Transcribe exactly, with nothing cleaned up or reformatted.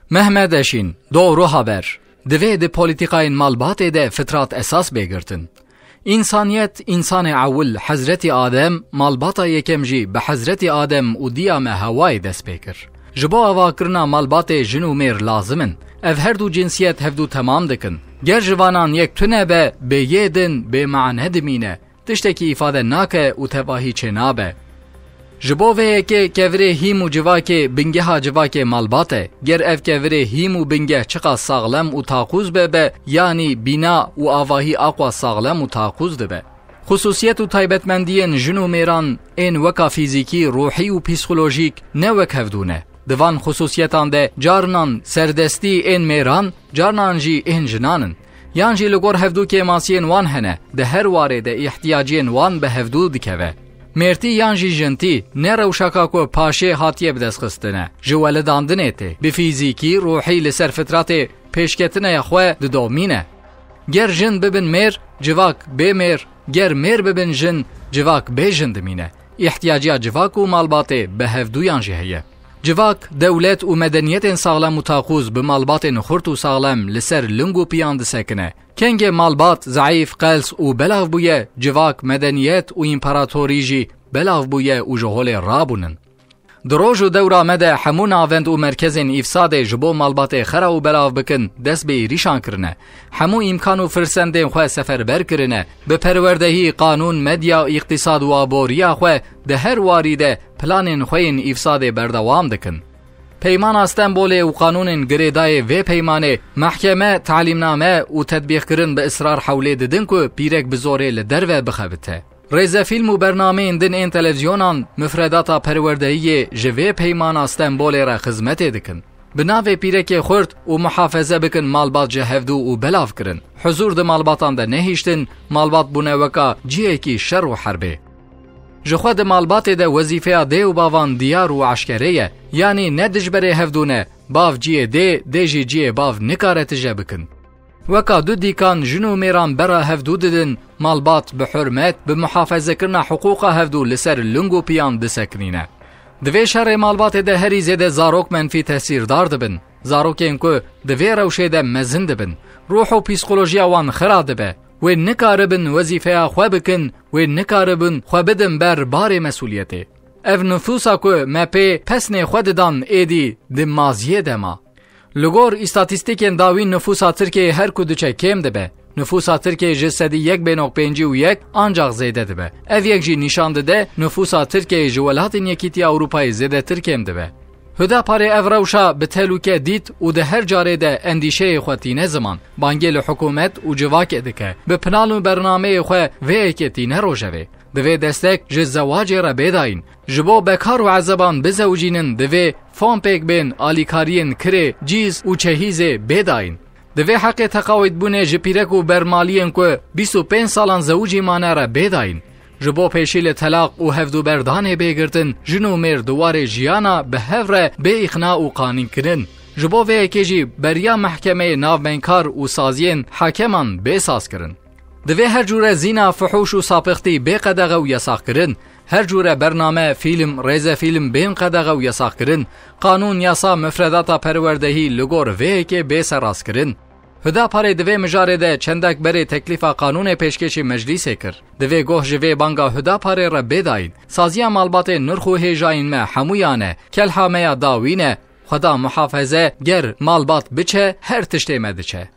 Mehmet Eşîn, Doğru Haber. Divê di polîtîkayên malbatê de fitrat esas bê girtin. Însaniyet, însanê ewil, Hezretî Adem, malbata yekem jî bi Hezretî Adem û diya me Hewayê dest pê kir. Ji bo avakirina malbatê jin û mêr lazim in. Ev her du cinsiyet hevdu temam dikin. Ger ji vanan yek tune be, bê yê din bê mane dimîne, tiştekî îfade nake û tevahî çênabe. Ji bo vê yekê kevirê hîm û civakê bingeha civakê malbat e. Ger ev kevirê hîm û bingeh çiqas saxlem û taqûz be be, yanî bîna û avahî aqwa saxlem û taqûz dibe. Xusûsiyet û taybetmendiyên jin û mêran ên weka fîzîkî, ruhî û psîkolojîk ne wek hevdû ne. Di van xusûsiyetan de carinan serdestî ên mêran, carinan jî ên jinan in. Yan jî li gor hevdû kêmasiyên wan hene, di her warê de îhtiyaciyên wan bi hevdû dikeve. Mêrtî yan jî jintî ne rewşaka ku paşê hatiye bidestxistine, ji welidandinê tê, bi fîzîkî, ruhî li ser fitratê pêşketinaya xwe didomîne. Ger jin bibin mêr, civak bê mêr, ger mêr bibin jin, civak bê jin dimîne. Îhtiyaciya civak û malbatê bi hevdûyan jî heye. Civak, dewlet û medeniyetên saxlem û taqûz bi malbatên xurt û saxlem li ser ling û piyan disekine. Kengê malbat zeîf, qels û belav bûye, civak, medeniyet û împaratorî jî belav bûye û ji holê rabûnin. Di roj û dewra me de hemû navend û merkezên îfsadê ji bo malbatê xera û belav bikin, dest bi êrîşan kirine. Hemû îmkan û firsendên xwe seferber kirine. Bi perwerdehî, qanûn, medya, îqtîsad û aboriya xwe di her warî de planên xwe yên îfsadê berdewam dikin. Peymana Stenbolê û qanûnên girêdayê vê peymanê, mehkeme, talîmname û tetbîqkirin bi israr hewlê didin ku pîrek bi zorê li derve bixebite. Rêzefîlm û bernameyên din ên televîzyonan, mifredata perwerdehiyê ji vê peymana Stenbolê re xizmetê dikin. Bi navê pîrekê xurt û muhafeze bikin malbat ji hevdû û belav kirin. Huzûr di malbatan de nehiştin, malbat bûne weka cihekî şer û herbê. Ji xwe di malbatê de wezîfeya dê û bavan diyar û eşkere ye, yanî ne dijberê hevdû ne, bav ciyê dê, dê jî ciyê bav nikare tije bikin. Weka du dîkan jin û mêran bera hevdû didin, malbat bi hurmet, bi muhafezekirina hiqûqa hevdû li ser ling û piyan disekinîne. Di vê şerê malbatê de herî zêde zarok menfî tesîrdar dibin. Zarokên ku di vê rewşê de mezin dibin, ruh û psîkolojiya wan xira dibe. Wê nikaribin wezîfeya xwe bikin, wê nikaribin xwe bidin ber barê mesûliyetê. Ev nifûsa ku me pê pesnê xwe didan êdî di maziyê de ma. Li gor îstatîstîkên dawîn nifûsa Tirkiyeyê her ku diçe kêm dibe. Nifûsa Tirkiyeyê ji sedî yek bênok pêncî û yek ancax zêde dibe. Ev yek jî nîşan dide nifûsa Tirkiyeyê ji welatên Yekîtiya Ewropayê zêdetir kêm dibe. Hudaparê ev rewşa bi telûke dît û di her carê de endîşeyê xwe tîne ziman, bangê li hikûmet û civakê dike, bi plan û bernameyê xwe vê yekê tîne rojevê. Divê destek ji zewacê re bê dayîn. Ji bo bekar û ezeban bizewicînin divê fon pêk bên, alîkariyên kirê, cîz û çehîzê bê dayîn. Divê heqê teqawîdbûnê ji pîrek û bermaliyên ku bîst û pênc salan zewicî mane re bê dayîn. Ji bo pêşî li telaq û hevdûberdanê bê girtin, jin û mêr di warê jiyana bi hev re bê îqna û qanînkirin. Ji bo vê yekê jî beriya mehkemeyê navbeynkar û saziyên hekeman bê sazkirin. Divê her cûre zîna, fuhûş û sapixtî bê qedexe û yasaqkirin. Her cûre bername, fîlm, rêzefîlm bên qedexe û yasaqkirin. Qanûn, yasa, mifredata perwerdehî li gor vê yekê bê serrastkirin. Hudaparê di vê mijarê de çendek berê teklîfa qanûnê pêşkêşî meclîsê kir. Divê goh ji vê banga Hudaparê re bê dayîn. Saziya malbatê nirx û hêjayên me hemûyan e. Kelha me ya dawîn e. Xweda muhafeze ger malbat biçe, her tiştê me diçe.